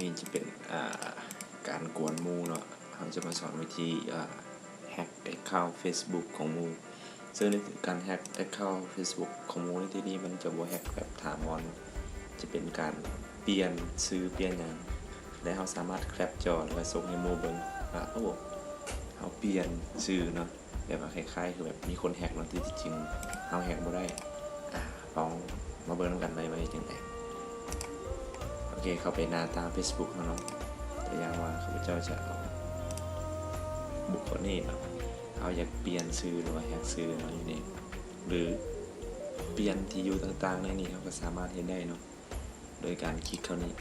ນີ້ຈະເປັນ ອ່າ ການກວນໝູ່ເນາະ. ເຮົາຈະມາສອນວິທີ ອ່າ ແຮັກແອັກເຄົາເຟສບຸກຂອງໝູ່. ເຊິ່ງໃນການແຮັກແອັກເຄົາເຟສບຸກຂອງໝູ່ໃນທີ່ນີ້ ມັນຈະບໍ່ແຮັກແບບຖາວອນ, ຈະເປັນການປ່ຽນຊື່ປ່ຽນຫຍັງ ແລະ ເຮົາສາມາດແຄັບຈໍ ແລ້ວກໍສົ່ງໃຫ້ໝູ່ເບິ່ງວ່າ ໂອ້ ເຮົາປ່ຽນຊື່ເນາະ. ແບບວ່າຄ້າຍໆຄືແບບມີຄົນແຮັກເນາະ, ທີ່ຈິງເຮົາແຮັກບໍ່ໄດ້. ອາ ລອງມາເບິ່ງນຳກັນໄດ້ວ່າເຮັດຈັ່ງໃດ. ໂອເຄ ເຂົ້າໄປໜ້າຕາເຟສບຸກເຮົາເນາະ. ຕົວຢ່າງວ່າຂ້າພະເຈົ້າຈະເອົາບຸກຄົນນີ້ເນາະ, ເຮົາຢາກປ່ຽນຊື່ ຫຼືວ່າແຮັກຊື່ເນາະ ຢູ່ນີ້ ຫຼືປ່ຽນທີ່ຢູ່ຕ່າງໆໃນນີ້ ເຮົາກໍສາມາດເຮັດໄດ້ເນາະ ໂດຍການຄລິກເຂົ້ານີ້.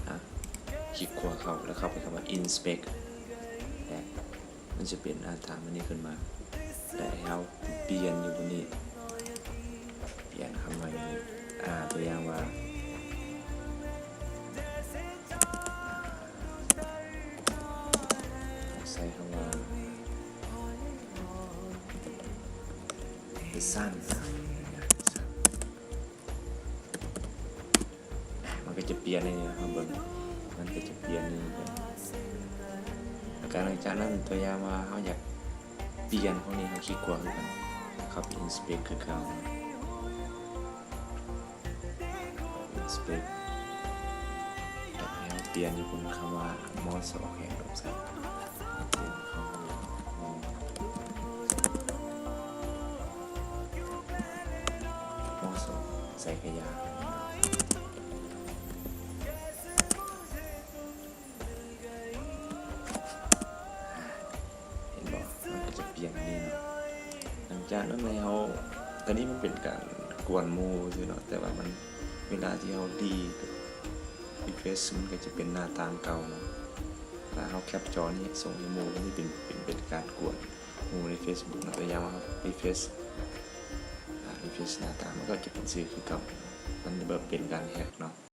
ອາ ຄລິກຂວາເຂົ້າ ແລ້ວເຂົ້າໄປຄຳວ່າ Inspect ແລະ ມັນຈະເປັນ ອາ ຖາມອັນນີ້ຂຶ້ນມາ ແລະ ໃຫ້ເຮົາປ່ຽນຢູ່ບ່ອນນີ້, ປ່ຽນຄຳວ່າ ອາ ຕົວຢ່າງວ່າ ໃສ່ຄຳວ່າ The Sun ມັນກໍຈະປ່ຽນໃນນີ້ເນາະ ເບິ່ງ ມັນກໍຈະປ່ຽນໃນນີ້. ແລ້ວກໍຫຼັງຈາກນັ້ນ ຕົວຢ່າງວ່າເຮົາຢາກປ່ຽນພວກນີ້ ເຮົາຄລິກຂວາຄືກັນ ເຂົ້າໄປ Inspect ຄືເກົ່າ Inspect ແລ້ວໃຫ້ເຮົາປ່ຽນຢູ່ພຸ້ນ ຄຳວ່າ Moss ອອກແຮງລົງໃສ່ ເປັນຄຳວ່າ Moss ໃສ່ຂະຫຍາຍ. ເຫັນບໍ່? ມັນກໍຈະປ່ຽນນີ້ເນາະ. ຫຼັງຈາກນັ້ນໃຫ້ເຮົາ ຕອນນີ້ມັນເປັນການກວນໝູ່ຊື່ເນາະ, ແຕ່ວ່າມັນ ເວລາທີ່ເຮົາ delete refresh ມັນກໍຈະເປັນໜ້າຕ່າງເກົ່າເນາະ. ຖ້າເຮົາແຄັບຈໍນີ້ສົ່ງໃຫ້ໝູ່ ມັນຈະເປັນ ເປັນ ເປັນການກວນໝູ່ໃນ Facebook ເນາະ. ຕົວຢ່າງວ່າເຮົາ refresh ອາ refresh ໜ້າຕາ ມັນກໍຈະເປັນຊື່ຄືເກົ່າ, ມັນແບບເປັນການແຮັກເນາະ.